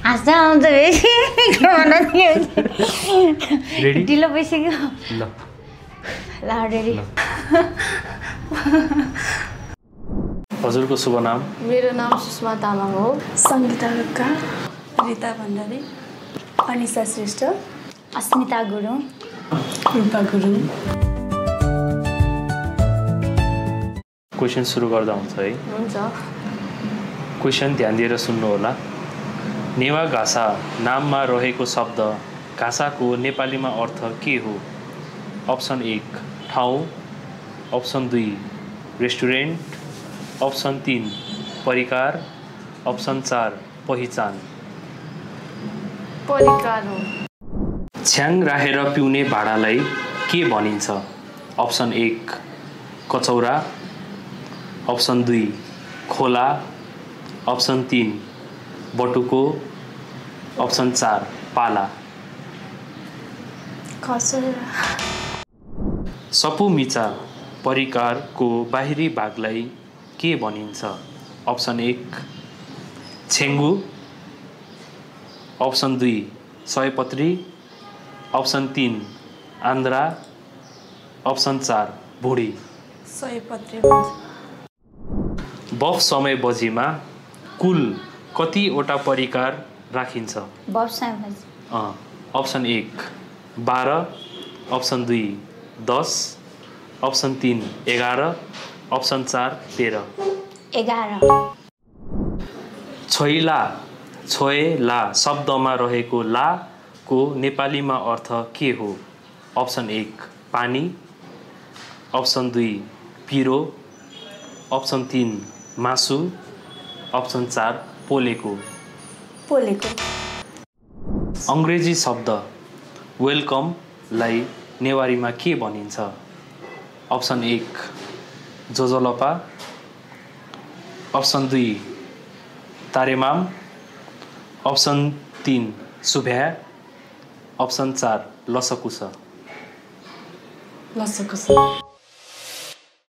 हाँस्दा आउँछ रेडी ढिलो भइसक्यो ल ल रेडी हजुरको शुभ नाम मेरो नाम सुषमा तामाङ हो सङ्गीता रुक्का रिता भण्डारी अनिसा श्रेष्ठ अस्मिता गुरुङ रूपा गुरुङ क्वेसन सुरु गर्दा हुन्छ है हुन्छ क्वेसन ध्यान दिएर सुन्नु होला नेवा घाँसा नाममा रहेको शब्द घाँसाको नेपालीमा अर्थ के हो अप्सन 1 ठाउँ अप्सन 2 रेस्टुरेन्ट अप्सन 3 परिकार अप्सन 4 पहिचान परिकार हो छ्याङ राखेर पिउने भाँडालाई के भनिन्छ अप्सन 1 कचौरा अप्सन 2 खोला अप्सन 3 बटुको अप्सन 4 पाला सपु मिचा परिकारको बाहिरी भागलाई के भनिन्छ अप्सन 1 छेङ्गु अप्सन 2 सयपत्री अप्सन 3 आन्द्रा अप्सन 4 भुडी सयपत्री बफ समय बजीमा कुल कतिवटा परिकार राखिन्छ अप्सन 1 12 अप्सन 2 10 अप्सन 3 11 अप्सन 4 13 11 छोएला शब्दमा रहेको ला को नेपालीमा अर्थ के हो अप्सन 1 पानी अप्सन 2 पिरो अप्सन 3 मासु अप्सन 4 पोलेको अङ्ग्रेजी शब्द वेलकमलाई नेवारीमा के भनिन्छ अप्सन 1 जोजोलपा अप्सन 2 तारेमाम अप्सन 3 सुभ्या अप्सन 4 लसकुस